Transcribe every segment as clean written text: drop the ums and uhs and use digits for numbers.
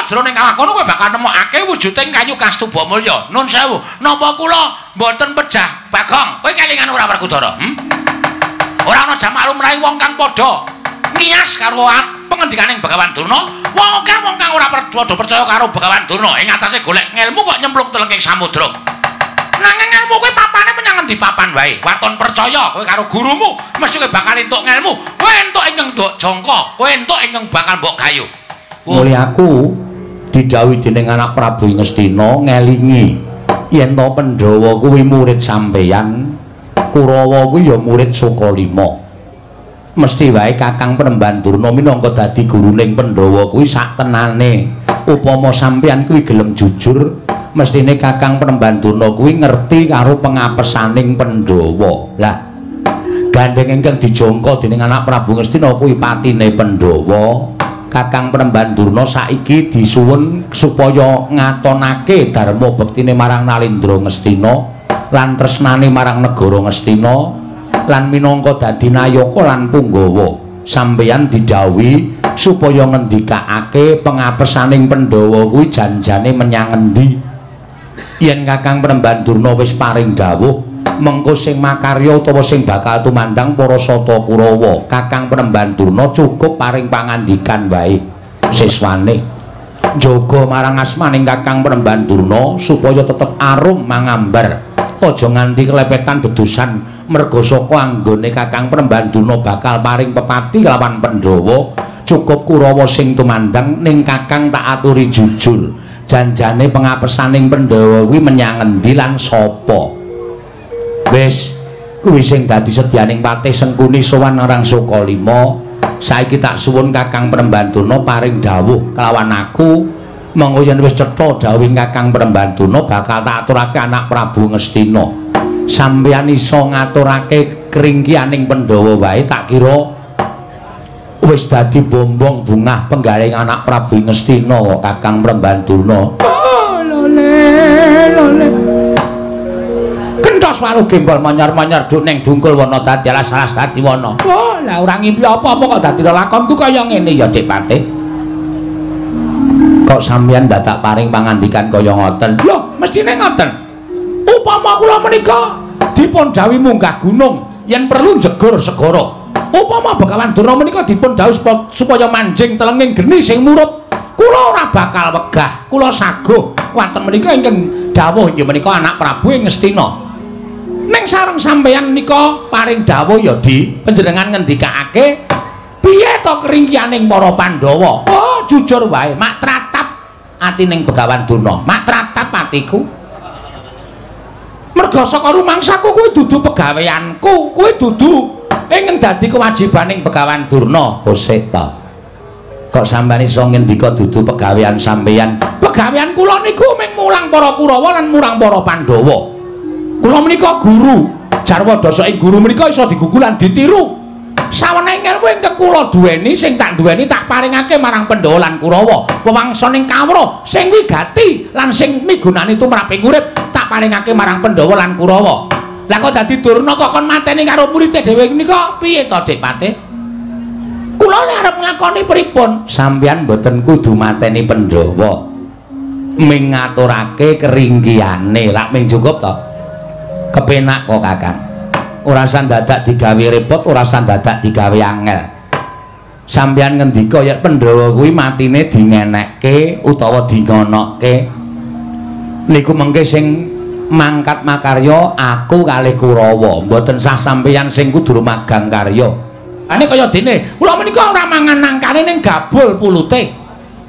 jroning kawah kono kowe bakal nemokake wujuding kayu Kastuba Mulya. Nun sewu, napa kula mboten pejah Bagong? Kowe kelingan ora Werkudara? Ora ana jamak lumrahe wong kang padha ngiyas karo pengendikaning Begawan Durna. Wong akeh wong kang ora padha percaya karo Begawan Durna ing atase golek ngelmu kok nyemplung telenging samudra. Nanging ngelmu kowe papane menyang endi papan wae. Waton percaya kowe karo gurumu, mesti kowe bakal entuk ngelmu. Kowe entuk ingkang nduk jangka, kowe entuk ingkang bakal mbok gayuh. Mulih aku didhawuhi dening anak Prabu Ngastina ngelingi yen to Pandhawa kuwi murid sampeyan, Kurawa kuwi ya murid Sukalima. Mesti wae Kakang Penemban Durna minangka dadi guruning Pandhawa kuwi sak tenane. Upama sampeyan kuwi gelem jujur, mestine Kakang Penemban Durna kuwi ngerti karo pengapesaning Pandhawa. Lah, gandeng ingkang dijangka dening anak Prabu Ngastina kuwi patine Pandhawa. Kakang Penemban Durna saiki disuwun supaya ngatonake dharma bektine marang Nalendra Ngastina lan tresnane marang negara Ngastina lan minangka dadi nayaka lan punggawa. Sampeyan didhawuhi supaya ngendikake pengapesaning Pandhawa kuwi janjane menyang endi. Yen Kakang Penemban Durna wis paring dawuh, mengko sing makarya utawa sing bakal tumandang para Sata Kurawa. Kakang Penemban Durna cukup paring pangandikan wae siswane. Jaga marang asmaning Kakang Penemban Durna supaya tetep arum mangambar. Aja nganti kelepetan dedusan merga saka anggone Kakang Penemban Durna bakal paring pepati kelawan Pandhawa. Cukup Kurawa sing tumandang ning Kakang tak aturi jujur. Janjane pengapesaning Pandhawa kuwi menyang endi lan sapa? Wis kuwi sing dadi sedyaning Patih Sengkuni sowan marang Sukalima. Saiki tak suwun Kakang Penemban Durna paring dawuh kelawan aku. Monggo yen wis cetha dawuhing Kakang Penemban Durna bakal tak aturake anak Prabu Ngastina. Sampeyan iso ngaturake kringkianing Pandhawa wae tak kira wis dadi bombong bungah penggaring anak Prabu Ngastina Kakang Penemban Durna. Oh, lole lole. Kentos waluh gembol manyar-manyar duk ning dungkul wana dadi alas-alas dadi wana. Oh, lah ora ngimpi apa-apa kok dadi lakonku kaya ngene ya Dik Patih. Kok sampeyan dadak paring pangandikan kaya ngoten? Lho, mestine ngoten. Upama kula menika dipun dawuhi munggah gunung yen perlu njegur segara. Upama Begawan Durna menika dipun dawuhi supaya manjing telenging geni sing murup, kula ora bakal wegah, kula saguh. Wonten menika ingkang dawuh inggih menika anak Prabu ing Ngastina. Ning sareng sampeyan nika paring dawuh ya Di, panjenengan ngendikake piye to keringkianing para Pandhawa? Oh, jujur wae, mak tratap atining Begawan Durna, mak tratap atiku. Merga saka rumangsaku kuwi dudu pegaweanku, kuwi dudu ingkang dadi kewajibaning Begawan Durna. Hosek ta. Kok sampeyan iso ngendika dudu pegawean sampeyan? Pegawean kula niku mung mulang para Kurawa lan murang para Pandhawa. Kula menika guru, jarwa dasa ing guru menika iso digugu lan ditiru. Saweneh ilmu ingkang kula duweni sing tak duweni tak paringake marang Pandhawa lan Kurawa. Wewangsaning kawruh sing wigati lan sing migunani tumraping urip tak paringake marang Pandhawa lan Kurawa. Lah kok dadi Durna kok kon mateni karo muride dhewe menika piye to Dik Patih? Kula lek arep nglakoni pripun? Sampeyan mboten kudu mateni Pandhawa. Ming ngaturake keringkiyane, lak ming cukup to? Kepenak kok Kakang. Ora usah dadak digawe repot, ora usah dadak digawe angel. Sampeyan ngendika yen Pandhawa kuwi matine dingenekke utawa dingonokke. Niku mengke sing mangkat makarya aku kalih Kurawa, mboten sah sampeyan sing kudu magang karya. Ane kaya dene, kula menika ora mangan nangkane ning gabul pulute.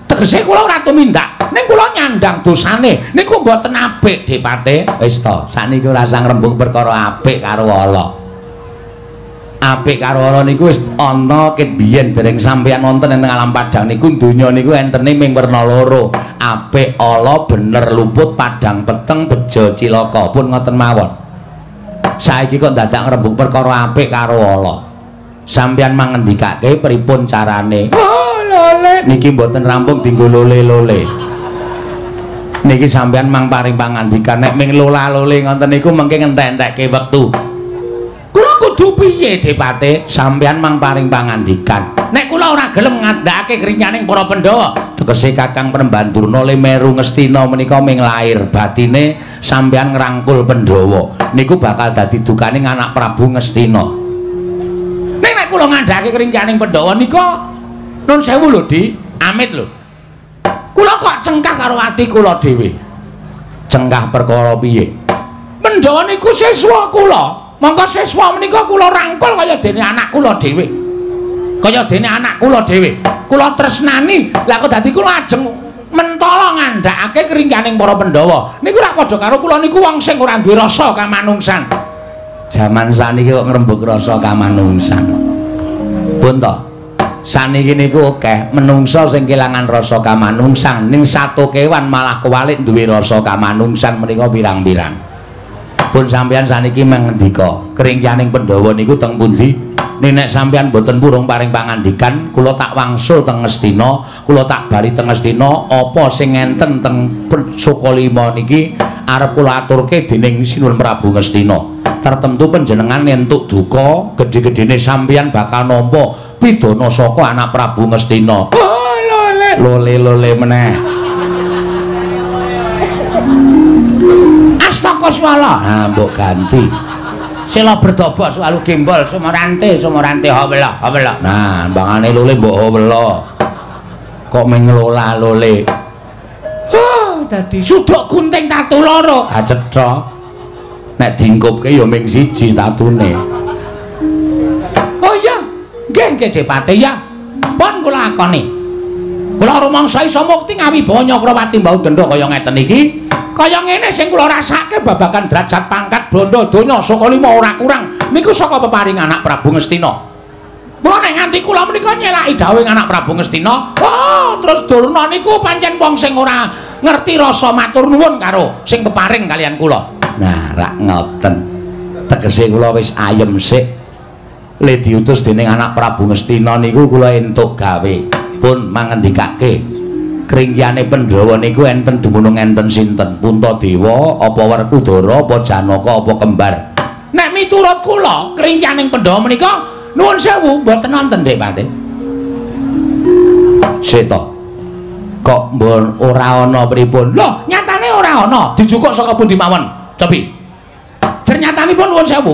Tegese kula ora tumindak, ning kula nyandang dosane. Niku mboten apik, Dik Patih. Wis to, sakniki ora usah ngrembug perkara apik karo ala. Apik karo ala niku wis ana ket biyen dereng sampeyan wonten ing alam padhang niku donya niku entene ming werna loro. Apik ala bener luput padhang peteng bejo cilaka pun ngoten mawon. Saiki kok dadak ngrembug perkara apik karo ala. Sampeyan mangendikake pripun carane? Oh, lole. Niki mboten rampung dinggo lole-lole. Niki sampeyan mang paring pangandikan nek ming lola-lole ngoten niku mengke ngentek-entekke wektu. Kula kudu piye, Dik Patih? Sampeyan mang paring pangandikan. Nek kula ora gelem ngandhakake kerinyaning para Pandhawa, Tegese Kakang Penemban Durna le meru Ngastina menika ming lair batine sampeyan ngrangkul Pandhawa. Niku bakal dadi dukane anak Prabu Ngastina. Ning nek kula ngandhake kringkianing Pandhawa nika nun sewu lho, Di, amit lho. Kula kok cengkah karo ati kula dhewe. Cengkah perkara piye? Pandhawa niku siswa kula. Mongko siswa menika kula rangkul kaya dene anak kula dhewe. Kaya dene anak kula dhewe. Kula tresnani. Lah kok dadi kula ajeng mentala ngandhakake kringkianing para Pandhawa. Niku ora padha karo kula niku wong sing ora duwe rasa kamanungsan. Jaman saniki kok ngrembug rasa kamanungsan. Pun to. Saniki niku akeh menungsa sing kelangan rasa kamanungsan, ning satu kewan malah kewalik duwe rasa kamanungsan menika pirang-pirang. Pun sampeyan saniki mengendika, kringkianing Pandhawa niku teng pundi? Nek sampeyan mboten purung paring pangandikan, kula tak wangsul teng Ngastina, kula tak bali teng Ngastina, apa sing enten teng Sukalima niki arep kula aturke dening Sinuwun Prabu Ngastina. Tertentu panjenengan entuk duka, gedhe-gedhene sampeyan bakal nampa pidana saka anak Prabu Ngastina. Oh, lole. Lole-lole meneh. Astaka swala. Nah, mbok ganti. Sila berdobo selalu gembol sumorante sumorante hawela hawela. Nah, mbangane lole mbok hawela. Kok mengelola lole. Oh, dadi suduk gunting tatu loro. Ha cetha. Nek diengkupke ya ming siji tatune. Oh iya. Nggih nggih Depate ya. Pun kula akoni. Kula rumangsa iso mukti ngawibawa Nyakrawati mbau denda kaya ngeten iki. Kaya ngene sing kula rasake babagan derajat pangkat bondo donya Sukalima ora kurang niku saka peparing anak Prabu Ngastina. Mula nek nganti kula menika nyelaki dawuhing anak Prabu Ngastina, oh terus Durna niku pancen wong sing ora ngerti rasa matur nuwun karo sing peparing kalian kula. Nah, rak ngoten. Tegese kula wis ayem sik. Le diutus dening anak Prabu Ngastina niku kula entuk gawe. Pun mangendikake kringkiane Pandhawa niku enten dumunung enten sinten? Puntadewa, apa Werkudara, apa Janaka, apa kembar? Nek miturut kula, kringkianing Pandhawa menika nuwun sewu mboten wonten Dik Pate. Seta. Kok mbon ora ana pripun? Lho, nyatane ora ana. Dijukuk saka pundi mawon? Cobi. Ternyatanipun nuwun sewu.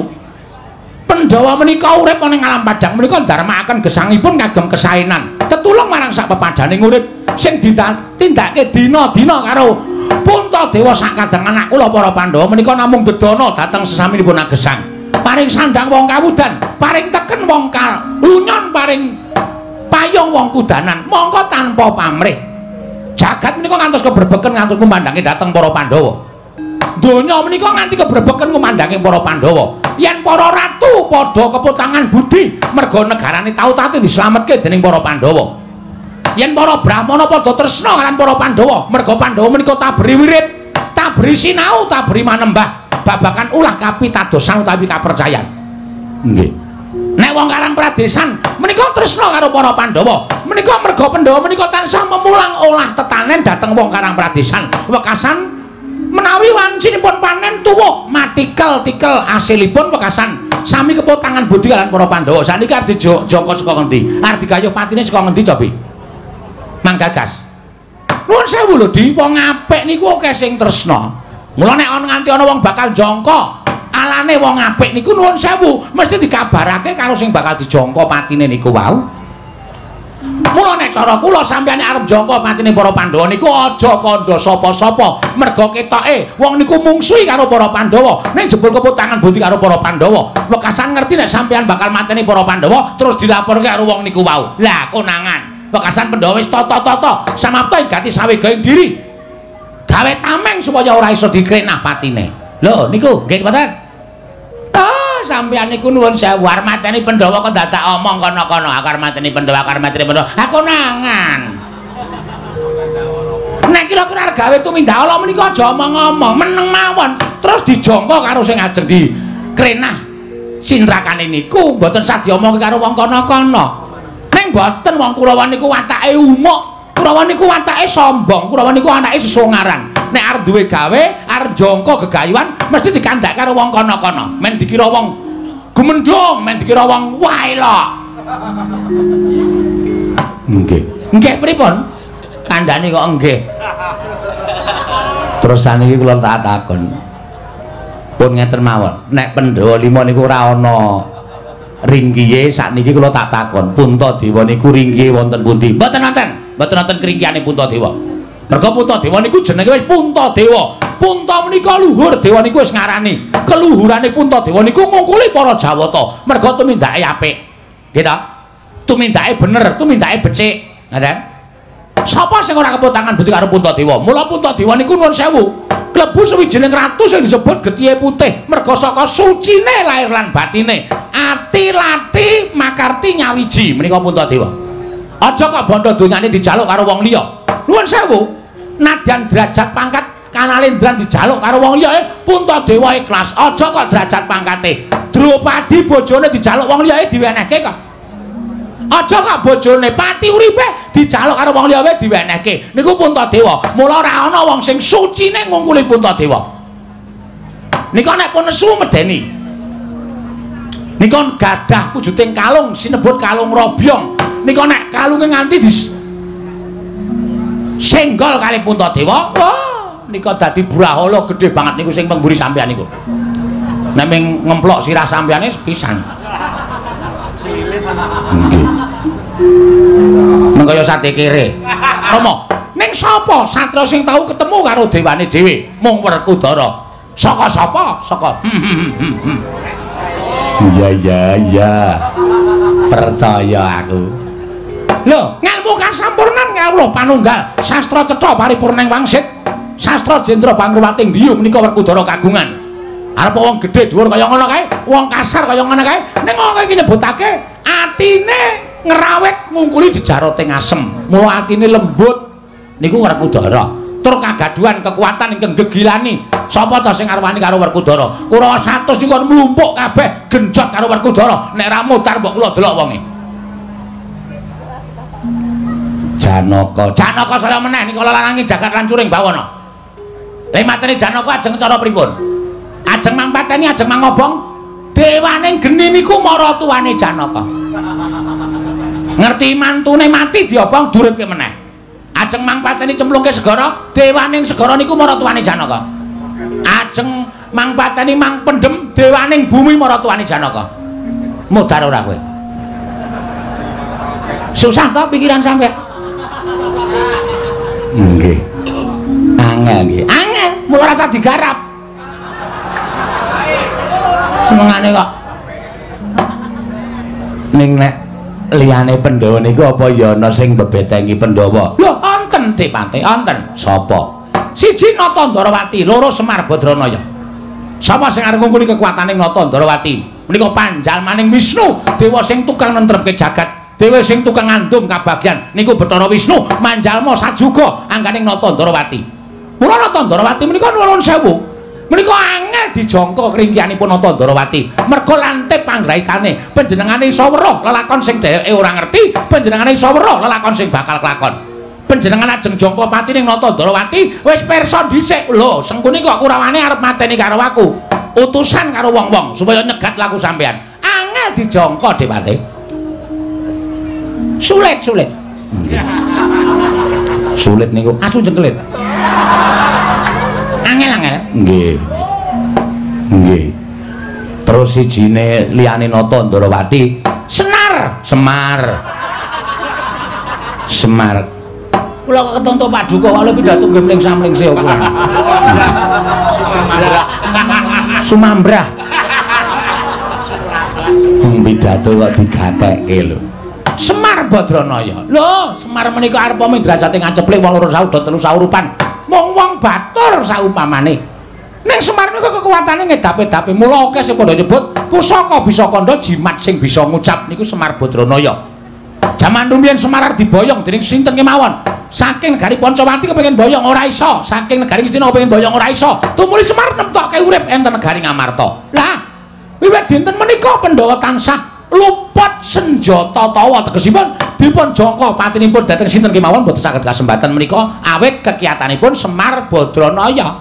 Pandhawa menika urip ana ing alam padhang menika ndarmakaken gesangipun kagem kesaenan. Tetulung marang sak pepadaning urip sing ditindakake dina-dina karo Puntadewa sak kadang anak kula para Pandhawa menika namung dedana dhateng sesaminipun agesang. Paring sandang wong kawudan, paring teken wong kalunyon, paring payung wong kudanan, mongko tanpa pamrih. Jagat menika ngantos kebrebeken ngantos kumandhange dhateng para Pandhawa. Donya menika nganti kebrebeken kumandhange para Pandhawa. Yen para ratu padha keputangan budi merga negarane tau tati dislametke dening para Pandhawa. Yen para brahmana padha tresna kaliyan para Pandhawa, merga Pandhawa menika tabri wirid, tabri sinau, tabri manembah babagan ulah kapitadosan utawi kapercayan. Nggih. Nek wong Karang Pradesan menika tresna karo para Pandhawa, menika merga Pandhawa menika tansah memulang olah tetanen dhateng wong Karang Pradesan. Wekasan menawi wancinipun panen tuwuh matikel-tikel asilipun wekasan sami kepotangan budi kaliyan para Pandhawa. Saniki arep dijangka saka ngendi? Arep digayuh patine saka ngendi cobi? Manggagas. Nuwun sewu lho Di, wong apik niku akeh sing tresna. Mula nek ana nganti ana wong bakal jangka, alane wong apik niku nuwun sewu mesti dikabarake karo sing bakal dijangka patine niku wau. Mula nek cara kula sampeyan arep jangka patine para Pandhawa niku aja kandha sapa-sapa, merga ketoke wong niku mungsuhi karo para Pandhawa, ning jebul keputangan budi karo para Pandhawa. Wekasan ngerti nek sampeyan bakal mateni para Pandhawa terus dilaporke karo wong niku wau. Lah konangan. Wekasan Pandhawa wis tata-tata samapta ing gati sawegaing diri. Gawe tameng supaya ora iso dikrenah patine. Lho niku nggih mboten? Ah, sampeyan niku nuwun sewu arep mateni Pandhawa kok dadak omong kono-kono. Aku arep mateni Pandhawa, aku arep mateni Pandhawa. Aku nangan. Nek kira-kira arep gawe tumindak ala menika aja omong-omong, meneng mawon terus dijangka karo sing ajeng dikrenah sindrakane niku mboten sah diomongke karo wong kono-kono. Ning mboten wong Kurawa niku watake umuk. Kurawa niku watake sombong, Kurawa niku anake sesongaran. Nek arep duwe gawe, arep jangka gegayuhan mesti dikandhak karo wong kono-kono. Men dikira wong gumendhung, men dikira wong waelok. Nggih. Nggih pripun? Kandhane kok nggih. Terus saniki kula tak takon. Pun ngeten mawon, nek Pandhawa 5 niku ora ana ringkiye, sakniki kula tak takon, Puntadewa niku ringkiye wonten pundi? Mboten wonten. Mboten wonten kringkiyane Puntadewa. Merga Puntadewa niku jenenge wis Puntadewa. Punta menika luhur, dewa niku wis ngarani. Keluhurane Puntadewa niku ngungkuli para Jawata. Merga tumindake apik. Nggih ta? Tumindake bener, tumindake becik. Ngoten. Sapa sing ora kepotangan budi karo Puntadewa? Mula Puntadewa niku nuwun sewu, klebu sawijining ratu sing disebut getihe putih, merga saka sucine lahir lan batine. Ati lati makarti nyawiji menika Puntadewa. Aja kok bondo donyane dijaluk karo wong liya. Nuwun sewu, nadyan derajat pangkat Kanalendran dijaluk karo wong liya, Puntadewa ikhlas. Aja kok derajat pangkate Drupadi bojone dijaluk wong liya diwenehke kok. Aja kok bojone pati uripe dijaluk karo wong liya diwenehke. Niku Puntadewa. Mula ora ana wong sing sucine ngungkuli Puntadewa. Nika nek pun nesu medeni. Nika gadah wujuding kalung sinebut kalung robyong. Nika nek kalunge nganti dis senggol kali Puntadewa, wah nika dadi brahala gedhe banget niku sing pengguri sampeyan niku. Nek ming ngemplok sirah sampeyane pisan. Nggih. Meng kaya sate kere. Rama, ning sapa satra sing tau ketemu karo dewane dhewe? Mung Werkudara. Saka sapa? Saka. Iya iya iya. Percaya aku. Lho, ngelmu kasampurnan ngawruh panunggal, sastra cetha paripurna ing wangsit, sastra jendra pangruwating diyu menika Werkudara kagungan. Arep wong gedhe dhuwur kaya ngono kae, wong kasar kaya ngono kae, ning wong iki nyebutake atine ngrawit ngungkuli jejarote ngasem. Mula atine lembut niku Werkudara. Tur kagaduhan kekuatan ingkang gegilani. Sapa ta sing arwani karo Werkudara? Kurawa 100 niku mlumpuk kabeh genjot karo Werkudara. Nek ra mutar mbok kula delok wonge. Janaka, Janaka saya meneh nika larangi jagat lancuring bawana. Lha mateni Janaka ajeng cara pripun? Ajeng mangpateni, ajeng mangobong. Dewaning geni niku maratuwane Janaka. Ngerti mantune mati diobong duripke meneh. Ajeng mangpateni cemplungke segara, dewaning segara niku maratuwane Janaka. Ajeng mangpateni mangpendhem dewaning bumi maratuwane Janaka. Mudhar ora kowe? Susah to pikiran sampeyan? Nggih. Angel nggih. Angel, mula rasa digarap. Senengane kok. Ning nek liyane Pandhawa niku apa ya ana sing mbebetengi Pandhawa? Lho, wonten Depate, wonten. Sapa? Siji Nata Ndrawati, loro Semar Badranaya. Sapa sing arep ngungkuli kekuatane Nata Ndrawati? Menika panjalmaning Wisnu, dewa sing tukang nentrepke jagat. Dewa sing tukang ngandum kabagyan niku Bathara Wisnu manjalma sajuga angganing Nata Ndrawati. Mula Nata Ndrawati menika nuwun sewu. Menika angel dijangka kringkianipun Nata Ndrawati. Merga lantip panggraitane, panjenengane iso weruh lelakon sing dheweke ora ngerti, panjenengane iso weruh lelakon sing bakal kelakon. Panjenengan ajeng jangka patining Nata Ndrawati wis pirsa dhisik. Lho, Sengkuni kok Kurawane arep mateni karo aku. Utusan karo wong-wong supaya nyegat laku sampean. Angel dijangka Dewate. Sulit, sulit. Sulit niku asu jengkelit. Angel-angel. Nggih. Nggih. Terus sijine liyane Nata Ndrawati, Senar, Semar. Semar. Kula kok ketonto paduka kok pidato nggih mling-samlingse kula. Sumambrah. Pidato kok digatekke lho. Semar Badranaya. Lho, Semar menika arep midrajate ngaceplik wong loro sauda telu saurupan. Mung wong batur saumpamane. Ning Semar menika kekuatane ngedape-dape. Mula akeh sing padha nyebut pusaka bisa kandha jimat sing bisa ngucap niku Semar Badranaya. Jaman rumiyin Semar arep diboyong dening sinten kemawon. Saking negari Pancawati kepengin boyong ora iso, saking negari Ngastina kepengin boyong ora iso. Tumuli Semar nemtokke urip enten negari Ngamarta. Lah, wiwit dinten menika Pandhawa tansah luput senjata tawa tegesipun dipun jangka patinipun dhateng sinten kemawon boten saged kasembatan menika awit kekiyatanipun Semar Badranaya.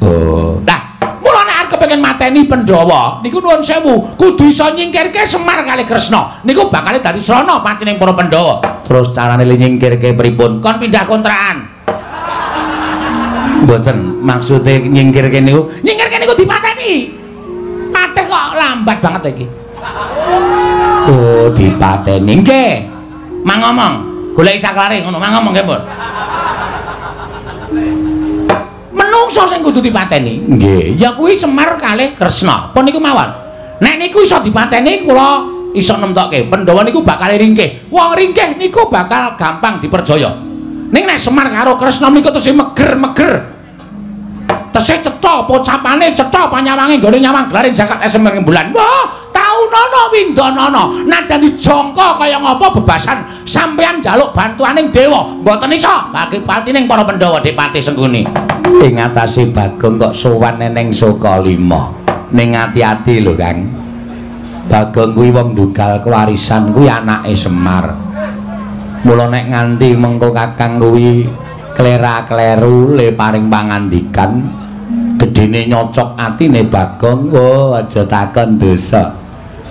Oh. Lah, mula nek arep kepengin mateni Pandhawa, niku nuwun sewu, kudu iso nyingkirke Semar kalih Kresna. Niku bakale dadi srana patining para Pandhawa. Terus carane nyingkirke pripun? Kon pindah kontrakan. Mboten, maksude nyingkirke niku, nyingkirke niku dipateni. Pateh kok lambat banget iki. Oh, dipateni. Nggih. Mang ngomong, golek saklare ngono, mang ngomong nggih, Mbok. Menungso sing kudu dipateni. Nggih. Ya kuwi Semar kalih Kresna. Pun niku mawon. Nek niku iso dipateni kula iso nemtokke. Pandhawa niku bakal ringkih. Wong ringkih niku bakal gampang dipercaya. Ning nek Semar karo Kresna niku tesih meger-meger. Tesih cetha pocapane, cetha panyawange nggone nyawang glaring jagat esem rembulan. Wah, taunana windanana. Nadyan dijangka kaya ngapa bebasan sampeyan njaluk bantuaning dewa, mboten iso. Bagi patining para Pandhawa Dipati Sengkuni. Ing atase Bagong kok sowan neneng Sukalima. Ning ati-ati lho, Kang. Bagong kuwi wong ndugal kewarisan kuwi anake Semar. Mula nek nganti mengko Kakang kuwi klera-kleru le paring pangandikan, gedene nyocok atine Bagong, oh aja takon dosa.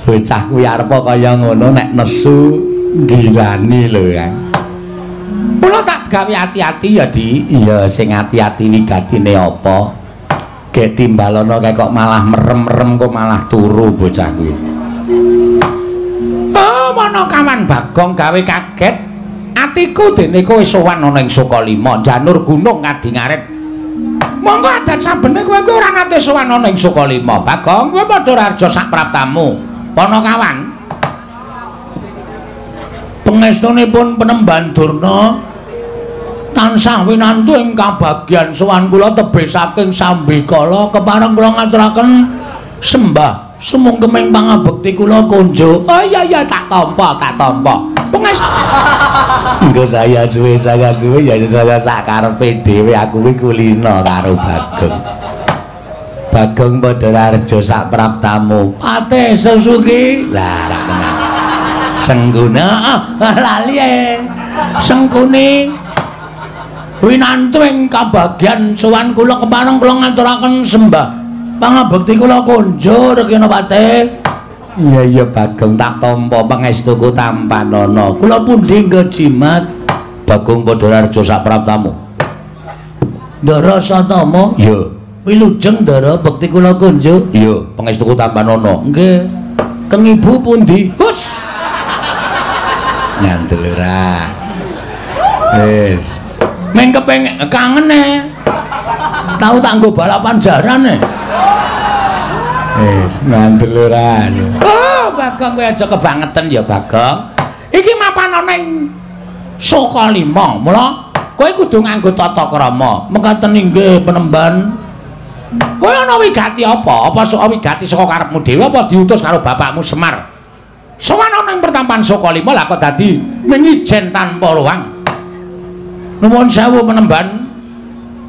Bocah kuwi arepa kaya ngono nek nesu ngirani lho, Kang. Kula tak gawe ati-ati ya, Di. Iya, sing ati-ati wigatine apa? Gek timbalono kae kok malah merem-merem kok malah turu bocah kuwi. Oh, mono kawan Bagong gawe kaget. Atiku dene kowe sowan ana ing Sukalima, janur gunung ngadi ngaret. Monggo adat sabene kowe kuwi ora nate sowan ana ing Sukalima. Bagong, kowe padha raja sak praptamu. Panakawan. Pangestunipun Penemban Durna tansah winantu ing kabagyan sowan kula tebih saking sambikala kepareng kula ngaturaken sembah sumungkeming pangabekti kula kunjuk. Oh iya iya, tak tampa, tak tampa. Pangestu engko saya suwe ya saya sak karepe dhewe aku kuwi kulina karo Bagong. Bagong padha raja sak praptamu. Pate Sesuki. Lah ra tenan. Sengguna lali e. Sengkuni winantu ing kabagyan sowan kula kepareng kula ngaturaken sembah pangabekti kula kunjuk Rekina Pate. Iya iya Bagong tak tampa pangestuku tampanana. Kula pundi nggo jimat? Bagong padha raja sak praptamu. Ndara Satama? Iya. Wilujeng Ndara bekti kula kunjuk. Iya, pangestuku tampanana. Nggih. Keng ibu pundi? Hus. Ngandel ora. Wis. Meng kepengin kangen e. Tau tak nggo balapan jaran e. Wis, ngandel ora. Oh, Bagong kowe aja kebangetan ya, Bagong. Iki mapan ana ing Sukalima. Mula kowe kudu nganggo tata krama. Mekaten inggih Penemban. Kowe ana wigati apa? Apa sok wigati saka karepmu dhewe apa diutus karo bapakmu Semar? Sowan ana ing pertampan Sukalima lah kok dadi mengijen tanpa ruang. Nuwun sewu Penemban.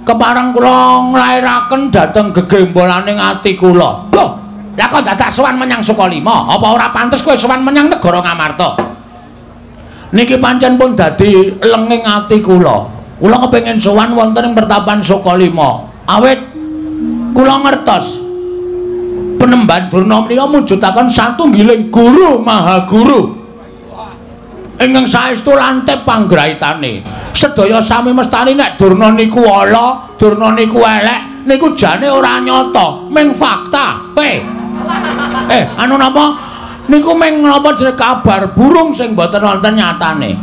Kepareng kula nglairaken dhateng gegembolaning ati kula. Lho, lah kok dadak sowan menyang Sukalima? Apa ora pantes kowe sowan menyang negara Ngamarta? Niki pancen pun dadi lenging ati kula. Kula kepengin sowan wonten ing pertapan Sukalima. Awit kula ngertos Penemban Durna menika mujudaken satunggiling guru maha guru ingkang saestu lantip panggraitane. Sedaya sami mestani nek Durna niku ala, Durna niku elek, niku jane ora nyata, ming fakta. Anu napa? Niku ming napa jenenge kabar burung sing mboten wonten nyatane.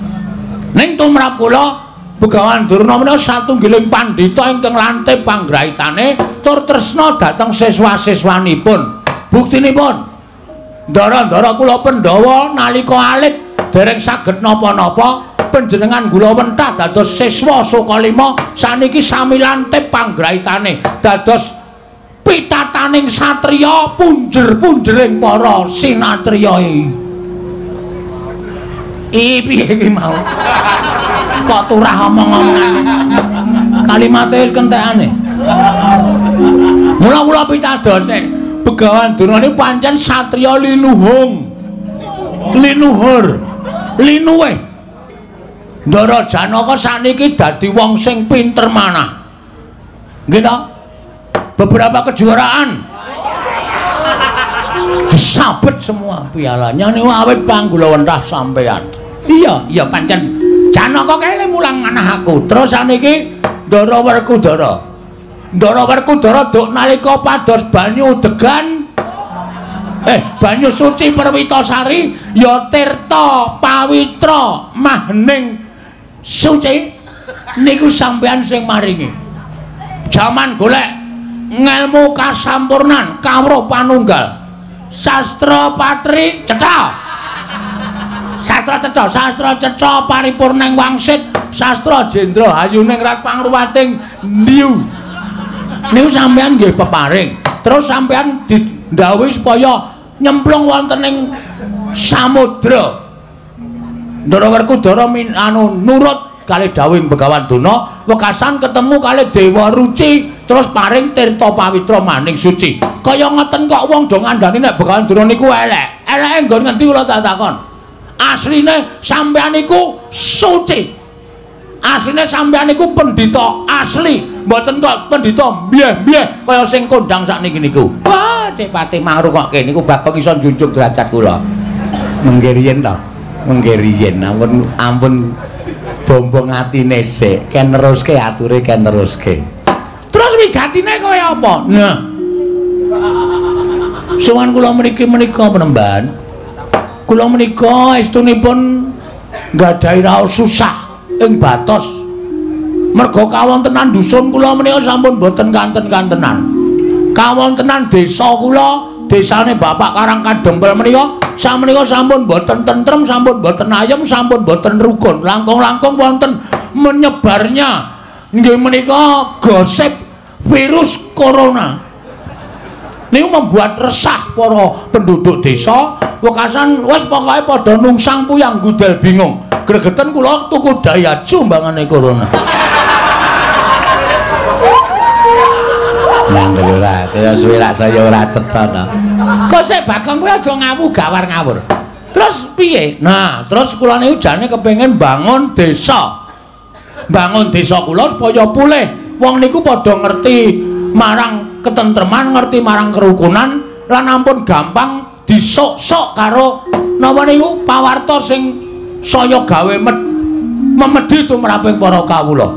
Ning tumrap kula Begawan Durna menika satunggiling pandhita ingkang lantip panggraitane tur tresna dhateng siswa-siswanipun. Buktinipun ndara-ndara kula Pandhawa nalika alit dereng saged napa-napa panjenengan gula wentah dados siswa Sukalima saniki sami lantip panggraitane dados pitataning satriya punjer-punjering para sinatriya. Piye iki mau? Kok turah omong-omongan. Kalimate wis kentekane. Mula kula pitados nek Begawan Durna niku pancen satriya linuhung. Linuhur. Linuwih. Ndara Janaka saniki dadi wong sing pinter manah. Nggih ta? Beberapa kejuaraan Disabet semua pialanya niku awit panggulawentah sampean. Iya, iya pancen Janaka kae mulang manah aku. Terus saniki Ndara Werkudara. Ndara Werkudara duk nalika pados banyu degan banyu suci Perwitasari ya tirta pawitra mahning suci niku sampean sing maringi. Jaman golek ngelmu kasampurnan kawruh panunggal. Sastra patri cetha. Sastra cetha, sastra cetha paripurning wangsit, sastra jendra hayuning rat pangruwating ndiu. Niku sampean nggih peparing. Terus sampean didhawuhi supaya nyemplung wonten ing samudra. Ndara Werkudara anu nurut kalih dawuhing Begawan Durna, wekasan ketemu kalih Dewa Ruci, terus paring tirta pawitra maning suci. Kaya ngoten kok wong do ngandani nek Begawan Durna niku elek. Eleke nggon ngendi kula tak takon. Asline sampean niku suci. Asline sampean niku pendhita asli, mboten kok pendhita mbyeh-mbyeh kaya sing kondang sakniki niku. Wah, Dik Patih mangrungokke niku Bagong iso njunjung derajat kula. Mengke riyen to. Mengke riyen ampun ampun bombong atine sik, ken neruske ature ken neruske. Terus wigatine kaya apa? Nah. Sowan kula mriki menika penemban. Kula menika estunipun nggadahi raos susah ing batos. Merga kawontenan dusun kula menika sampun boten kanten-kantenan. Kawontenan desa kula, desane Bapak Karang Kadempel menika samenika sampun boten tentrem, sampun boten ayem, sampun boten rukun. Langkung-langkung wonten menyebarnya nggih menika gosip virus corona. Niku membuat resah para penduduk desa. Wekasan wis pokoke padha nungsang puyang gudel bingung. Gregeten kula tuku dayaju mbangane corona. Nang ora, saya suwe rak saya ora cetha ta. Kok sik Bagong kuwi aja ngawu gawar ngawur. Terus piye? Nah, terus kula niku jane kepengin bangun desa. Bangun desa kula supaya pulih. Wong niku padha ngerti marang ketentreman, ngerti marang kerukunan lan ampun gampang disok-sok karo napa niku pawarta sing saya gawe memedhi tumraping para kawula.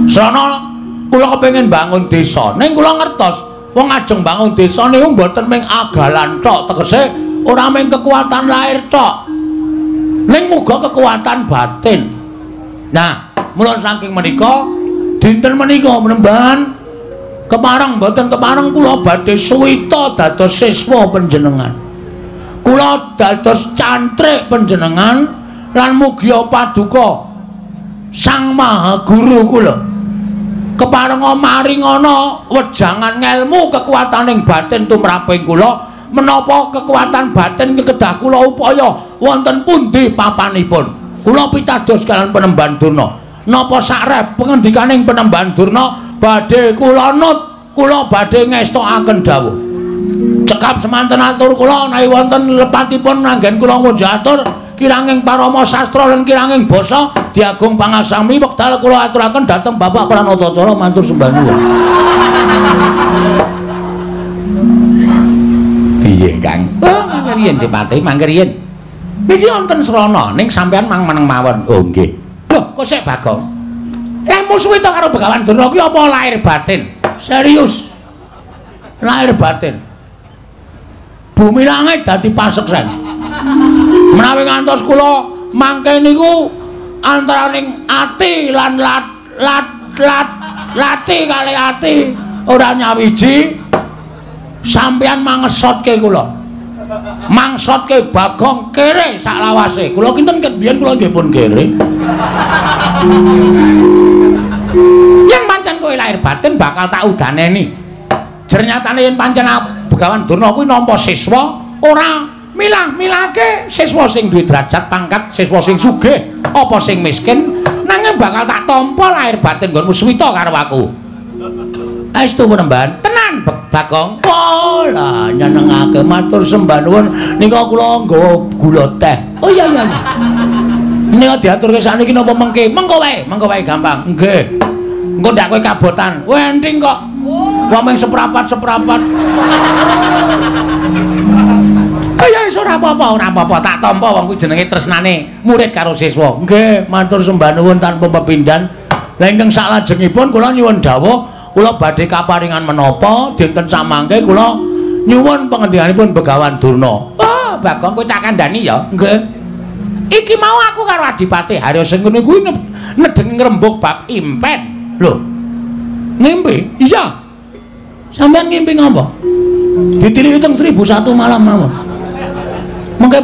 Srana kula kepengin bangun desa, ning kula ngertos wong ajeng bangun desa niku mboten mung agalan tok, tegese ora mung kekuatan lahir tok, ning muga kekuatan batin. Nah, mula saking menika dinten menika penemban kepareng mboten kepareng kula badhe suwita dados siswa panjenengan. Kula dados cantrik panjenengan lan mugia paduka Sang Maha Guru kula. Keparenga maringana wejangan ngelmu kekuataning batin tumraping kula, menapa kekuatan batin kedah kula upaya wonten pundi papanipun. Kula pitados kalian Penemban Durna. Napa sakrep pengendikaning Penemban Durna badhe kula nut, kula badhe ngestokaken dawuh. Cekap semanten atur kula menawi wonten lepatipun anggen kula ngunjuk atur kiranging parama sastra lan kiranging basa diagung pangaksami wekdal kula aturaken dhateng Bapak Pranatacara matur sembah nuwun. Piye Kang? Oh, mangke riyen Dipati, mangke riyen. Niki wonten srana ning sampean mang meneng mawon. Oh nggih. Lho, kok sik Bagong? Musuhe to karo Begawan Durna kuwi apa lahir batin? Serius. Lahir batin. Bumi langit dadi paseksen. Menawi ngantos kula mangke niku antaraning ati lan lat lat lat lati kali ati ora nyawiji sampeyan mangesotke kula. Mangsotke Bagong kere saklawase. Kula kinten ket biyen kula nggih pun kere. Yen pancen kowe lahir batin bakal tak udaneni. Jernyatane yen pancen Begawan Durna kuwi nampa siswa ora milah-milahke siswa sing duwe derajat pangkat, siswa sing sugih apa sing miskin, nanging bakal tak tampa lahir batin nggonmu suwita karo aku. Aestu penemban tenan Bagong. Oh lah nyenengake matur sembah nuwun nika kula nggawa gula teh. Oh iya iya. Nika diaturke sakniki napa mengke? Mengko wae gampang. Nggih. Engko ndak kowe kabotan. Wenting kok. Wong ming seprapat-seprapat. Ya wis ora apa-apa, ora apa-apa, tak tampa wong kuwi jenenge tresnane murid karo siswa. Nggih, matur sembah nuwun tanpa pepindhan. Lah ingkang saklajengipun kula nyuwun dawuh, kula badhe kaparingan menapa dinten samangke kula nyuwun pangendikanipun Begawan Durna. Oh, Bagong kowe tak kandhani ya. Nggih. Iki mau aku karo Adipati Harya Sengkuni kuwi nedeng ngrembug bab impen. Lho. Ngimpi? Iya. Sampeyan ngimpi ngapa? Ditiliki teng 1001 malam mawon. Mengke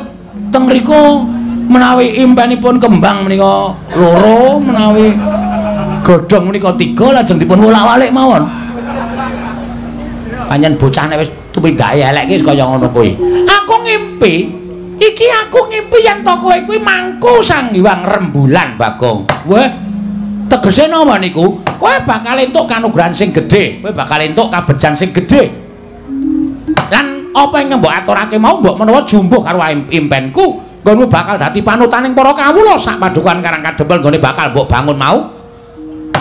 teng mriku menawi impenipun kembang menika loro, menawi godhong menika 3, lajeng dipun wolak-walik mawon. Pancen bocah nek wis tumindake elek iki kaya ngono kuwi. Aku ngimpi, iki aku ngimpi yen to kowe kuwi mangku Sang Hyang Rembulan, Bagong. Weh, tegese napa niku? Kowe bakal entuk kanugrahan sing gedhe, kowe bakal entuk kabejan sing gedhe. Lan apa ingkang mbok aturake mau mbok menawa jumbuh karo impenku, nggonmu bakal dadi panutaning para kawula sak padukan Karang Kadempel nggone bakal mbok bangun mau.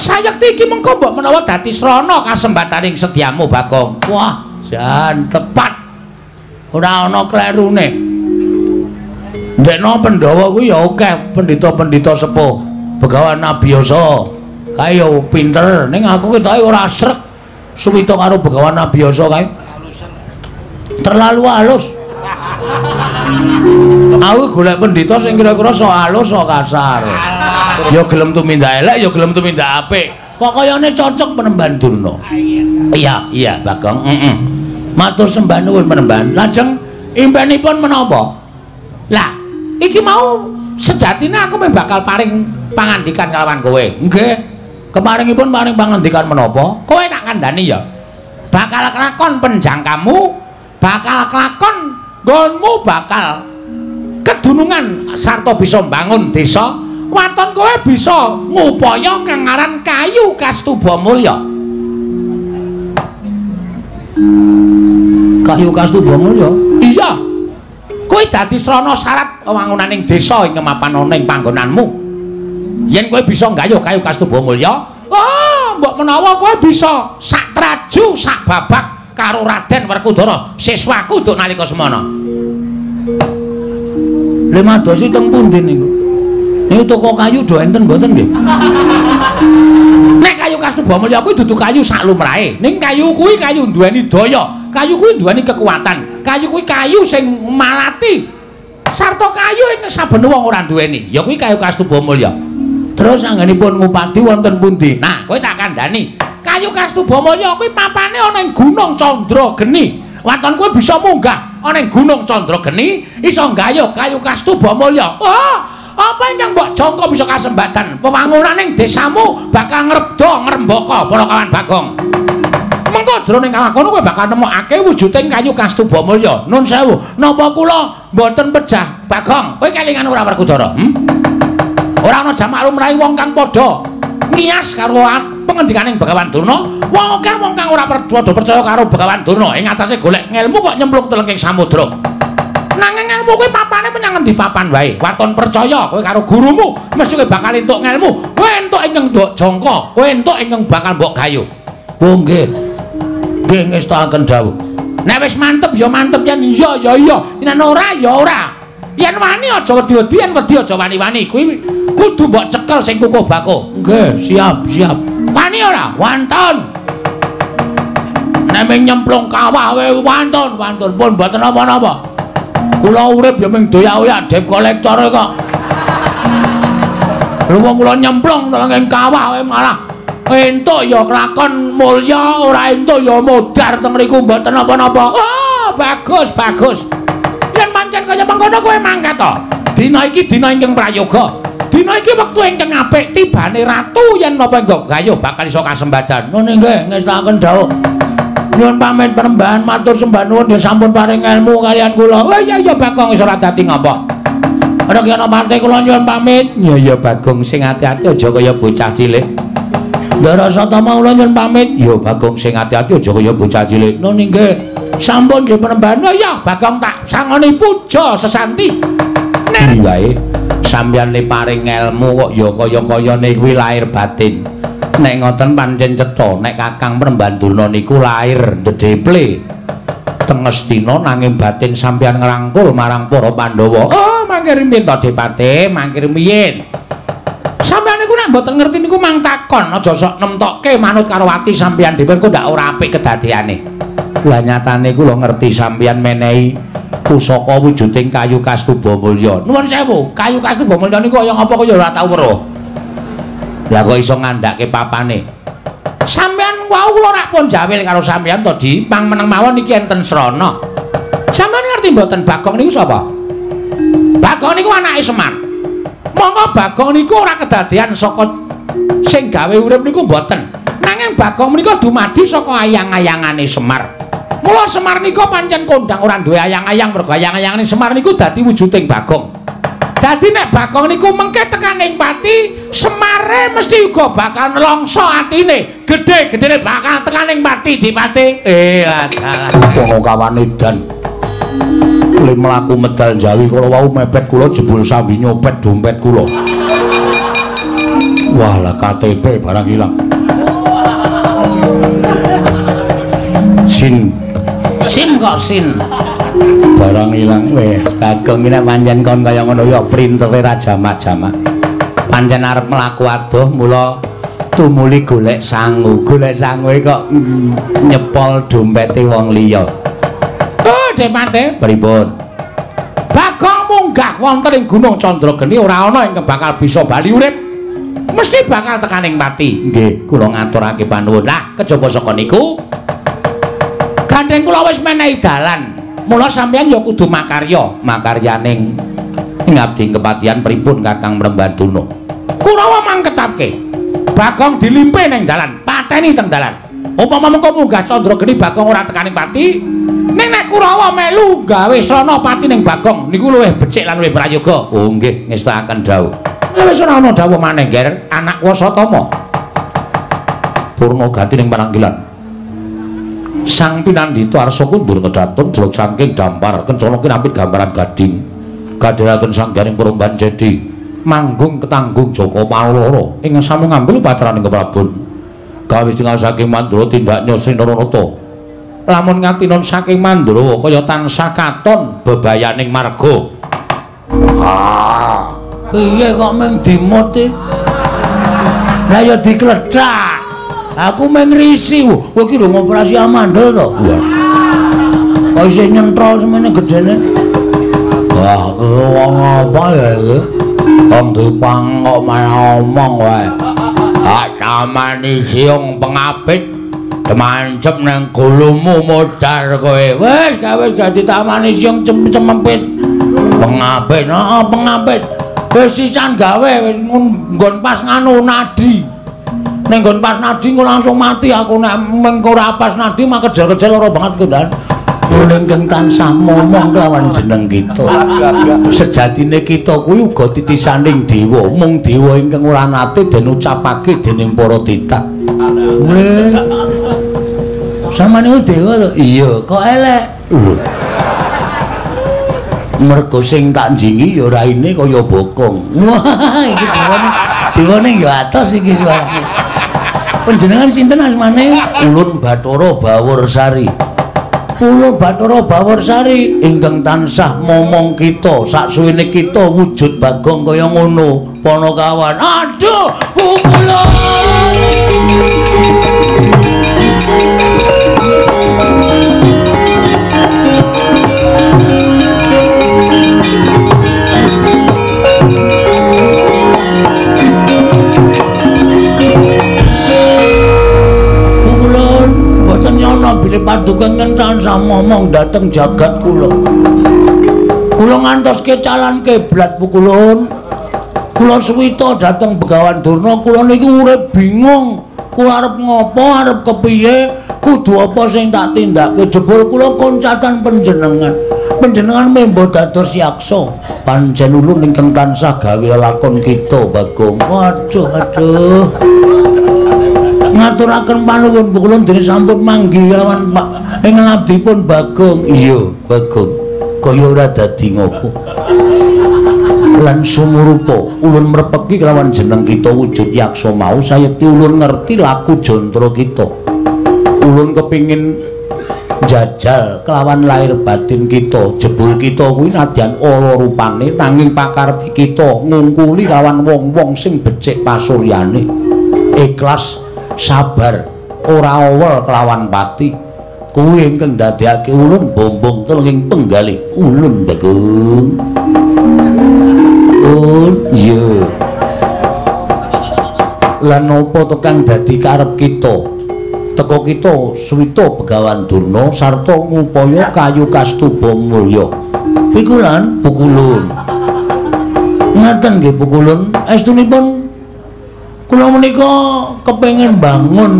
Sayekti iki mengko mbok menawa dadi srana kasembataning sedyamu, Bagong. Wah, jan tepat. Ora ana klerune. Ndekno Pandhawa kuwi ya akeh pendhita-pendhita sepuh, Begawan Abiyasa. Kae ya pinter, ning aku ketoke ora srek suwita karo Begawan Abiyasa kae. Terlalu halus. Aku golek pendhita sing kira-kira sok halus sok kasar. Ya gelem tumindak elek, ya gelem tumindak apik. Kok kayane cocok Penemban Durna. Iya, iya Bagong. Heeh. Matur sembah nuwun Penemban. Lajeng impenipun menapa? Lah, iki mau sejatine aku mung bakal paring pangandikan kalawan kowe. Nggih. Keparingipun paring pangandikan menapa? Kowe tak kandhani ya. Bakal kelakon penjangkamu, bakal kelakon nggonmu, bakal kedunungan sarta bisa mbangun desa. Waton kowe bisa ngupaya kang aran kayu Kastuba Mulya. Kayu Kastuba Mulya? Iya. Kowe dadi srana syarat wewangunaning desa ing mapan ana ing panggonanmu. Yen kowe bisa nggayuh kayu Kastuba Mulya, oh, mbok menawa kowe bisa sak traju sak babak karo Raden Werkudara, siswaku nduk nalika semana. Lha madosi teng pundi niku? Niku toko kayu do enten mboten nggih? Nek kayu Kastuba Mulya kuwi dudu kayu sak lumrahe. Ning kayu kuwi kayu duweni daya, kayu kuwi duweni kekuatan, kayu kuwi kayu sing malati. Sarta kayu ing saben wong ora duweni, ya kuwi kayu Kastuba Mulya. Terus anggenipun ngupadi wonten pundi? Nah, kowe tak kandhani. Kayu Kastuba Mulya kuwi papane ana ing Gunung Candrageni. Waton kowe bisa munggah ana ing Gunung Candrageni, iso nggayuh kayu Kastuba Mulya. Oh, apa ingkang mbok jangka bisa kasembatan wewangunaning desamu bakal ngrebda ngrembaka para kawan Bagong. Mengko jroning kawah kono kowe bakal nemokake wujuding kayu Kastuba Mulya. Nun sewu, napa kula mboten pejah Bagong? Kowe kelingan ora Werkudara? Ora ana jamak lumrahe wong kang padha ngiyas karo pengendikaning Begawan Durna. Wong akeh wong kang ora padha percaya karo Begawan Durna ing atase golek ngelmu kok nyemplung telenging samudra. Nanging ngelmu kuwi papane menyang ngendi papan wae. Waton percaya kowe karo gurumu mesti kowe bakal entuk ngelmu. Kowe entuk ingkang mbok jangka, kowe entuk ingkang bakal mbok gayuh. Oh nggih. Nggih ngestakaken dawuh. Nek wis mantep ya mantep, yen iya ya iya, yen ora ya ora. Yen wani aja wedi-wedi, yen wedi aja wani-wani. Kuwi kudu mbok cekel sing kukuh bakuh. Nggih, siap, siap. Wani ora? Wantun. Nek ming nyemplung kawah wae wantun, wantun pun mboten napa-napa. Kula urip ya ming doyak-oyak debt collector kok. Lha wong kula nyemplung telenging kawah wae malah entuk ya kelakon mulya, ora entuk ya modar teng mriku mboten napa-napa. Oh, bagus, bagus. Yen pancen kaya mengkono kowe mangkat to. Dina iki dina ingkang prayoga. Dina iki wektu ingkang apik tibane ratu yen napa nggo gayuh bakal iso kasembadan. Nun nggih ngestakaken dawuh. Nyuwun pamit penembahan matur sembah nuwun ya sampun paring ilmu kalian kula. Oh iya iya Bagong wis ora dadi ngapa. Ora kena parte kula nyuwun pamit. Ya iya Bagong sing ati-ati aja kaya bocah cilik. Ndara Satama kula nyuwun pamit. Ya Bagong sing ati-ati aja kaya bocah cilik. Nun nggih sampun nggih penembahan. Oh iya Bagong tak sangoni puja sesanti. Nek wae sampeyan le paring ilmu kok ya kaya-kayane kuwi lahir batin. Nek ngoten pancen cetha nek Kakang Premban Durna niku lair ndedeple teng Ngastina nanging batin sampeyan ngrangkul marang para Pandhawa. Oh, mangke rumiyin to Depate, mangke rumiyin. Sampeyan niku nek mboten ngerti niku mang takon, aja sok nemtokke manut karo ati sampeyan dhewe engko ndak ora apik kedadeane. Lah nyatane kula ngerti sampeyan menehi pusaka wujuding kayu Kastuba Mulya. Nuwun sewu, kayu Kastuba Mulya niku kaya ngapa kaya ora tau weruh. Lah kok iso ngandhake papane? Sampeyan wau kula rak pun jawil karo sampeyan to, Di. Pang meneng mawon iki enten srana. Sampeyan ngerti mboten Bagong niku sapa? Bagong niku anake Semar. Monggo Bagong niku ora kedadean saka sing gawe urip niku mboten. Nanging Bagong menika dumadi saka ayang-ayangane Semar. Mula Semar nika pancen kondang ora duwe ayang-ayang mergo ayang-ayangane Semar niku dadi wujuding Bagong. Dadi nek Bagong niku mengke tekan ing pati, Semare mesti uga bakal nelongso atine. Gedhe-gedhene bakal tekan ing pati Dipate. Dalah. Ponokawan edan. Le mlaku medal Jawi kala wau mepet kula jebul sambi nyopet dompet kula. Wah lah KTP barang ilang. Sin. Sin kok sin. Barang ilang wis. Bagong iki nek pancen kon kaya ngono ya printere ra jamak-jamak. Pancen arep mlaku adoh mula tumuli golek sangu. Golek sangu kok nyepol dompete wong liya. Oh, Depate, pripun? Bagong munggah wonten ing Gunung Candrageni ora ana ingkang bakal bisa bali urip. Mesti bakal tekan ing pati. Nggih, kula ngaturake panuwun. Lah, kejaba saka niku gandeng kula wis menehi dalan. Mula sampeyan ya kudu makarya, makaryaning ngabdi kepatihan pripun Kakang Mremban Durna. Kurawa mangketapke. Bagong dilimpe ning dalan, pateni teng dalan. Upama mengko munggah Candrageni Bagong ora tekaning pati, ning nek Kurawa melu gawe srana pati ning Bagong niku luwih becik lan luwih prayoga. Oh nggih, ngestakaken dawuh. Wis ora ana dawuh maneh, Ger, anak Wasatama. Purna gati ning pananggilan. Sang pinandhita arsa kundur kedatun jeluk saking dampar kencana kinapit gambaran gading. Kadheraken sang garing Peromban Jedi manggung ketanggung Jaka Paloro ing sami ngambil upacaraning keprabon. Gawis tinggal saking Mandura tindaknya Sri Naranata. Lamun ngatinon saking Mandura kaya tansah katon bebayaning marga. Ah, piye kok mung dimut e? Lah ya diklethak. Aku mung ngrisi. Kowe iki lho ngoperasi amandel to? Wah. Kok isih nyentrol semene gedene? Wah, wong apa ya iki? Wong dipang kok malah omong wae. Hak tamani siung pengapit demancep nang gulumu modar kowe. Wis gawe dadi tamani siung cemempit. Pengapit, heeh pengapit. Wis sisan gawe wis nggon pas nganu nadi. Ning nggon pas nadi engko langsung mati aku nek mengko ora pas nadi mah kejar-kejar lara banget kowe. Ingkang tansah momong kelawan jeneng kita. Sejatine kita kuwi uga titisaning dewa, mung dewa ingkang ora nate den ucapake dening para titah. Weh. Sampeyan niku dewa to? Iya, kok elek. Lho. Mergo sing tak njingi ya raine kaya bokong. Wah, iki dewane, dewane ya atos iki suarane. Panjenengan sinten asmane? Ulun Bathara Bawursari. Kula Bathara Bawursari ingkang tansah momong kita saksuwene kita wujud Bagong kaya ngono Ponokawan. Aduh, pukulun. Pukulun boten nyono bilih paduka ingkang tansah momong dhateng jagat kula. Kula ngantoske calan kiblat pukulun. Kula suwita dhateng Begawan Durna, kula niki urip bingung. Kula arep ngopo, arep kepiye, kudu apa sing tak tindakake. Jebul kula koncatan panjenengan. Panjenengan membo dados yaksa. Pancen ulun ingkang tansah gawe lelakon kita Bagong. Waduh, aduh. Ngaturaken panuwun pukulun dene sampun manggih lawan Pak ingkang abdipun Bagong. Iya, Bagong. Kaya ora dadi ngopo. Lan sumurupa ulun mrepeki kelawan jeneng kita wujud yaksa mau sayekti ulun ngerti laku jantara kita. Ulun kepingin jajal kelawan lahir batin kita, jebul kita kuwi nadyan ala rupane nanging pakarti kita ngungkuli lawan wong-wong sing becik pasuryane, ikhlas, sabar, ora owel kelawan pati. Kuwi ingkang ndadekake ulun bombong telenging penggalih ulun Bagong. Oh iya. Lan napa tekang dadi karep kita? Teka kita suwita Begawan Durna sarta ngupaya kayu kastuba mulya. Pikulan pukulun. Ngaten nggih pukulun. Estunipun kula menika kepengin bangun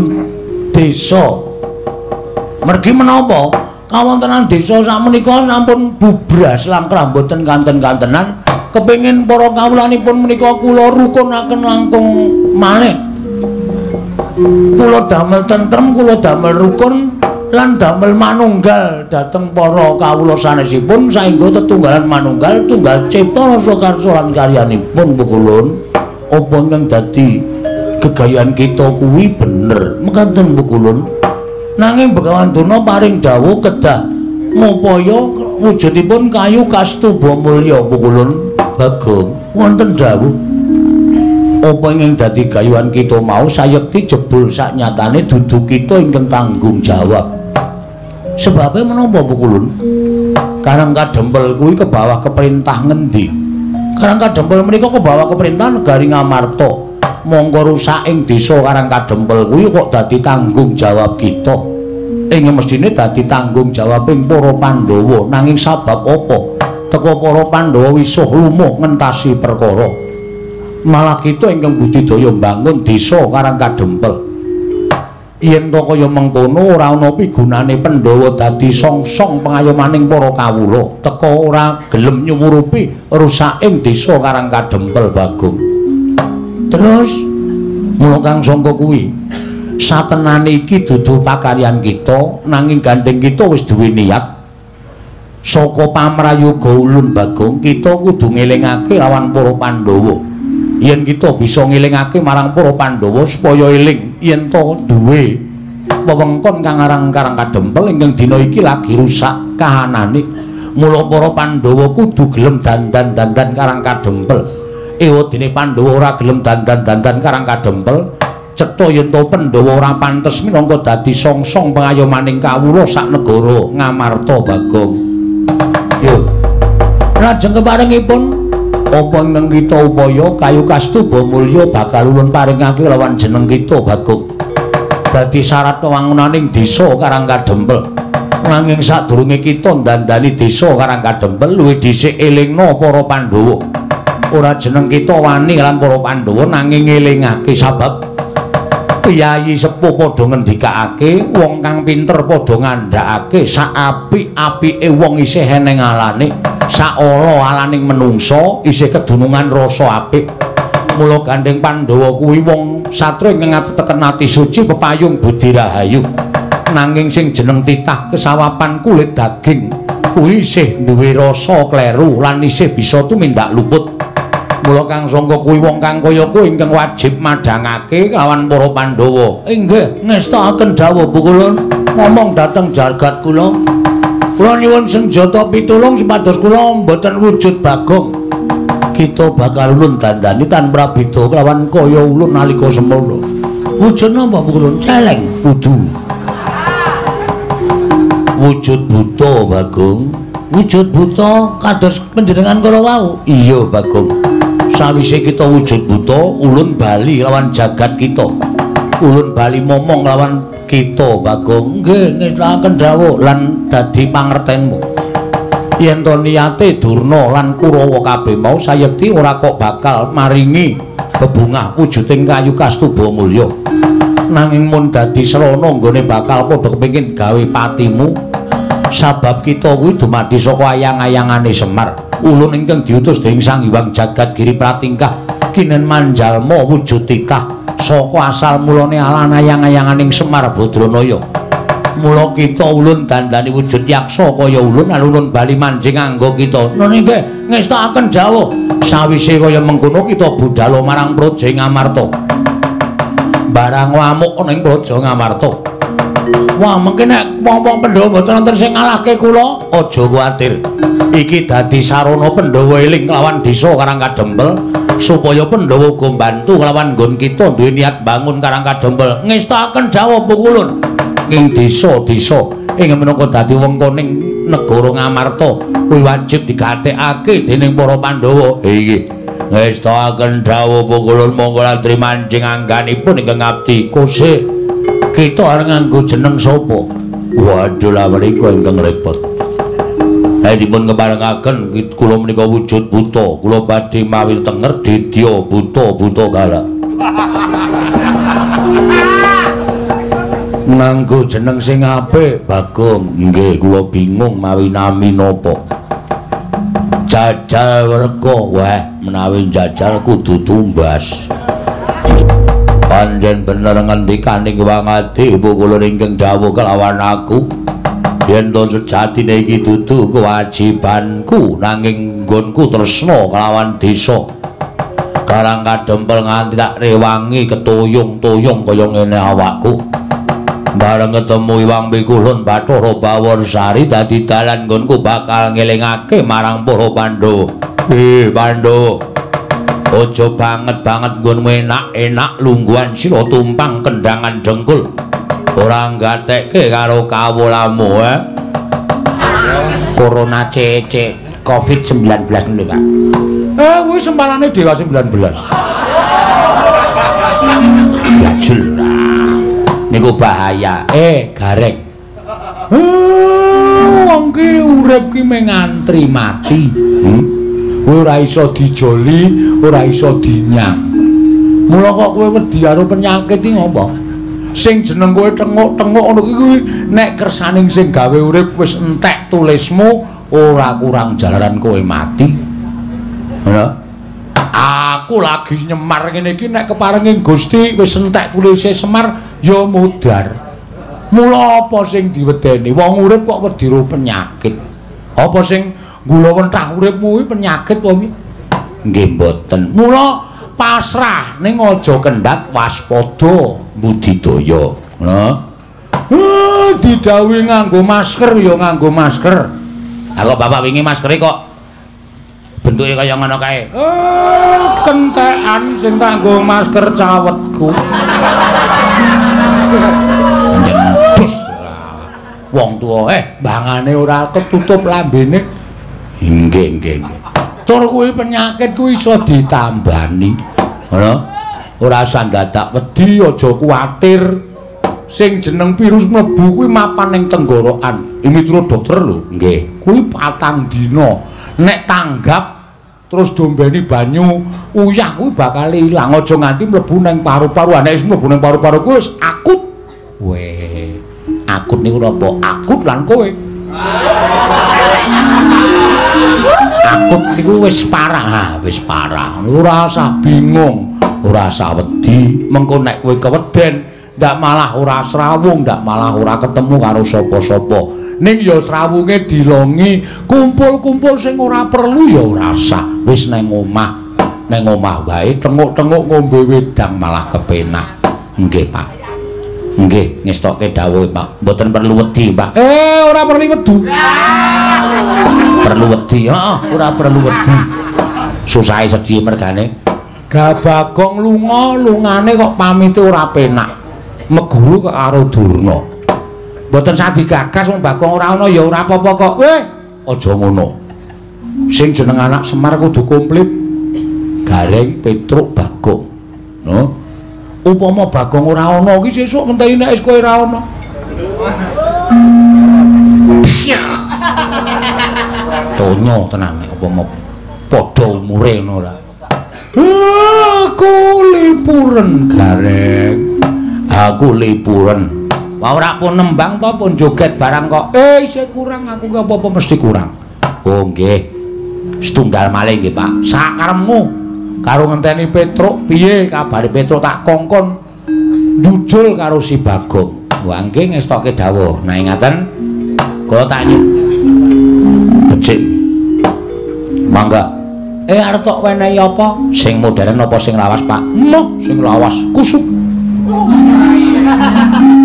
desa. Mergi menapa? Kawontenan desa sakmenika sampun bubras langkrah mboten kanten-kantenan. Kepengin para kawulanipun menika kula rukunaken langkung malih. Kula damel tentrem, kula damel rukun lan damel manunggal dhateng para kawula sanesipun saengga tetunggalan manunggal tunggal cipta rasa karsa lan karyanipun pukulun. Apa ingkang dadi gegayan kita kuwi bener mekaten pukulun. Nanging Begawan Durna paring dawuh kedah ngupaya wujudipun kayu kastuba mulya pukulun. Bagong wonten dawuh apa ingkang dadi gayuhan kita mau sayekti jebul saknyatane dudu kita ingkang tanggung jawab. Sebabe menapa pukulun? Karang Kadempel kuwi kebawah keperintah ngendi? Karang Kadempel menika kebawah keperintah negari Ngamarta. Mongko rusak ing desa Karang Kadempel kuwi kok dadi tanggung jawab kita. Ing mestine dadi tanggung jawab ing para Pandhawa. Nanging sabab apa? Teka para Pandhawa wisuh lumuh ngentasi perkara. Malah kita ingkang budidaya mbangun desa Karang Kadempel. Yen to kaya mengkono ora ana pigunane Pandhawa dadi songsong pengayomaning para kawula. Teka ora gelem nyumurupi rusaking desa Karang Kadempel Bagong. Terus mula kang sangka kuwi satenane iki dudu pakaryan kita nanging gandeng kita wis duwe niat. Saka pamrayoga ulun Bagong kita kudu ngelingake lawan para Pandhawa. Yen kita bisa ngelingake marang para Pandhawa supaya eling yen to duwe wewengkon kang aran Karang Kadempel ingkang dina iki lagi rusak kahanane. Mula para Pandhawa kudu gelem dandan-dandan Karang Kadempel. Ewadene Pandhawa ora gelem dandan-dandan Karang Kadempel, cetha yen to Pandhawa ora pantes minangka dadi songsong pengayomaning kawula sak negara Ngamarta Bagong. Yo. Lajeng keparengipun apa ingkang kita upaya kayu kastuba mulya bakal ulun paringake lawan jeneng kita Bagong. Dadi syarat wangunaning desa Karang Kadempel. Nanging sadurunge kita ndandani desa Karang Kadempel luwih dhisik elingna para Pandhawa. Ora jeneng kita wani lan para Pandhawa nanging ngelingake sabab piyayi sepuh padha ngendikake, wong kang pinter padha ngandhakake sak apik-apike wong isih eneng alane, sak ala alaning menungsa isih kedunungan rasa apik. Mula gandeng Pandhawa kuwi wong satria ingkang ngateken ati suci pepayung budi rahayu. Nanging sing jeneng titah kesawapan kulit daging kuwi isih duwe rasa kleru lan isih bisa tumindak luput. Mula kang sangka kuwi wong kang kaya kuwi ingkang wajib madhangake lawan para Pandhawa. Inggih, ngestakaken dawuh pukulun ngomong dhateng jagat kula. Kula nyuwun senjata pitulung supados kula mboten wujud Bagong. Kita bakal ulun dandani tanpa beda kelawan kaya ulun nalika semono. Wujud napa pukulun? Celeng kudu. Wujud buta Bagong. Wujud buta kados panjenengan kala wau. Iya Bagong. Sawise kita wujud buta, ulun bali lawan jagat kita. Ulun bali momong lawan kita Bagong. Nggih, ngestakaken dawuh lan dadi pangertenmu. Yen to niate Durna lan Kurawa kabeh mau sayekti ora kok bakal maringi bebungah wujuding kayu kastuba mulya. Nanging mun dadi srana nggone bakal padha kepengin gawe patimu. Sabab kita kuwi dumadi saka ayang-ayangane Semar. Ulun ingkang diutus dening Sang Hyang Jagat Giri Pratingkah kinen manjalma wujud titah saka asal mulane alan ayang-ayanganing Semar Badranaya. Mula kita ulun dandani wujud yaksa kaya ulun alun bali manjing anggo kita. Nun inggih ngestakaken dawuh. Sawise kaya mengkono kita budhal marang Praja Ngamarta. Barang ngamuk ana ing Praja Ngamarta. Wah, mengke nek wong-wong Pandhawa mboten wonten sing ngalahke kula, aja kuwatir. Iki dadi sarana Pandhawa eling kelawan desa Karang Kadempel supaya Pandhawa uga mbantu kelawan nggon kita duwe niat bangun Karang Kadempel. Ngestakaken dawuh pukulun ing desa-desa ing minangka dadi wengkoning negara Ngamarta kuwi wajib digatekake dening para Pandhawa. Iki ngestakaken dawuh pukulun monggo latri manjing angganipun ingkang ngabdi kose. Kita arep nganggo jeneng sapa? Waduh lha menika ingkang repot. Dipun keparengaken kula menika wujud buta, kula badhe mawi tenger dedya buta-buta galak. Nganggo jeneng sing apik, Bagong. Nggih, kula bingung mawi nami napa. Jajal werka, wah menawi jajal kudu tumbas. Panjen bener ngendikane Wangadi ibu kula ingkang dawuh kelawan aku yen to sejatine iki dudu kewajibanku nanging nggonku tresna kelawan desa Karang Kadempel nganti tak rewangi ketuyung-tuyung kaya ngene awakku. Bareng ketemu Iwang Pikulun Bathara Baworsari dadi dalan nggonku bakal ngelingake marang para Pandhawa. Pandhawa, aja banget-banget nggonmu enak-enak lungguhan sira tumpang kendangan dengkul. Ora nggatekke karo kawulamu, eh. Corona CC Covid-19 lho, Pak. Kuwi sempalane Dewa 19. Gajul ora. Niku bahaya. Gareng. Wong ki urip ki mung ngantri mati. Kowe ora iso dijoli, ora iso dinyang. Mula kok kowe wedi karo penyakit iki ngopo? Sing jeneng kowe tenguk-tenguk ngono kuwi nek kersaning sing gawe urip wis entek tulismu, ora kurang jalaran kowe mati. Ngono. Aku lagi nyemar ngene iki nek keparenging Gusti wis entek tulise Semar ya mudhar. Mula apa sing diwedeni? Wong urip kok wedi ro penyakit. Apa sing gula wentah uripmu kuwi penyakit apa piye? Nggih mboten. Mula pasrah ning aja kendhat waspada budidaya. Ngono. Didhawuhi nganggo masker ya nganggo masker. Lah kok bapak wingi maskere kok bentuke kaya ngono kae? Kentekan sing tak nggo masker cawetku. Njentus. Wong tuwa bangane ora ketutup lambene. Nggih, nggih. Tur kuwi penyakit kuwi iso ditambani. Ngono. Ora usah ndadak wedi, aja kuwatir. Sing jeneng virus mlebu kuwi mapan ning tenggorokan. Iki miturut dokter lho. Nggih. Kuwi 4 dina. Nek tanggap terus dombeni banyu uyah kuwi bakal ilang. Aja nganti mlebu ning paru-paru. Nek wis mlebu ning paru-paru kuwi wis akut. Weh, akut niku napa? Akut lan kowe. Akut niku wis parah, wis parah. Ora usah bingung, ora usah wedi. Mengko nek kowe keweden, ndak malah ora srawung, ndak malah ora ketemu karo sapa-sapa. Ning ya srawunge dilongi, kumpul-kumpul sing ora perlu ya ora usah. Wis nang omah, nang omah wae tenguk-tenguk ngombe wedang malah kepenak. Nggih, Pak. Nggih, ngestokke dawuh, Pak. Mboten perlu wedi, Pak. Ora perlu wedu. Perlu wedi, heeh, ora perlu wedi. Susahe sedhi mergane. Gabagong lunga, lungane kok pamite ora penak. Meguru kok karo Durna. Mboten sah digagas wong Bagong ora ana ya ora apa-apa kok. Weh, aja ngono. Sing jeneng anak Semar kudu komplit. Gareng, Petruk, Bagong. No. Upama Bagong ora ana iki sesuk ngenteni nek wis kowe ora ana. Donya tenan nek upama padha umure ngono ora. Aku lipuren Gareng. Aku lipuren. Wah ora pun nembang to pun joget barang kok. Isih kurang aku ki apa-apa mesti kurang. Oh nggih. Setunggal malih nggih, Pak. Sakarepmu karo ngenteni Petruk piye kabare Petruk tak kongkon njujul karo si Bagong. Wah nggih ngestoke dawuh. Nah ngaten kula tak becik. Mangga. Arep tok wenehi apa? Sing modern apa sing lawas, Pak? Moh, sing lawas kusuk.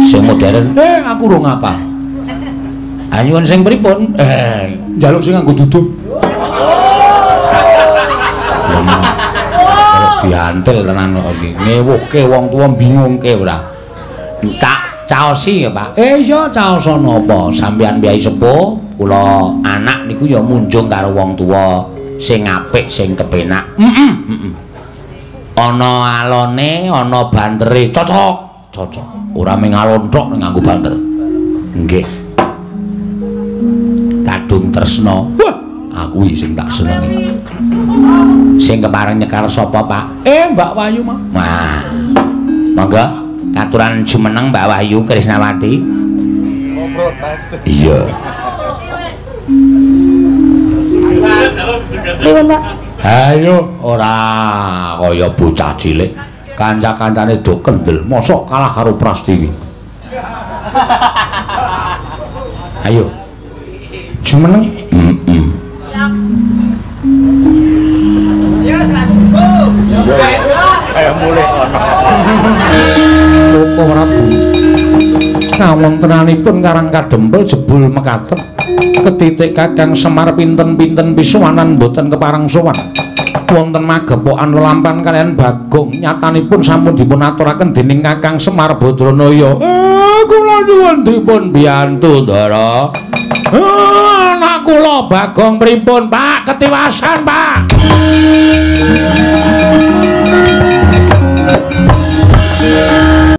Sing modern, aku urung apa. Anyuwun sing pripun? Njaluk sing nganggo duduh. Diantil tenan kok iki. Ngewuhke wong tuwa bingungke ora. Tak caosi ya, Pak. Iya caosa napa? Sampeyan piyai sepuh, kula anak niku ya munjung karo wong tuwa sing apik, sing kepenak. Heeh. Ana alone, ana bantere, cocok, cocok. Ora mung alon tok nganggo banter. Nggih. Kadung tresna. Wah, aku iki sing tak senengi. Sing kepareng nyekar sapa, Pak? Mbak Wahyu, Mas. Wah. Monggo katuran jumeneng Mbak Wahyu Krisnawati. Iya. Pripun, Pak? Ayo ora kaya bocah cilik. Kanca-kancane do kendel, mosok kalah karo Prastiwi. Ayo. Jumeneng. Heeh. Kaya mulih ana. Loka Prabu. Kawontenanipun Karang Kadempel jebul mekaten. Ketitik Kakang Semar pinten-pinten pisuwanan boten kepareng sowan. Wonten magepokan lelampan kaliyan Bagong nyatanipun sampun dipun aturaken dening Kakang Semar Badranaya. Kula nyuwun dipun biyantu, Ndara. Anak kula Bagong pripun, Pak? Ketiwasan, Pak.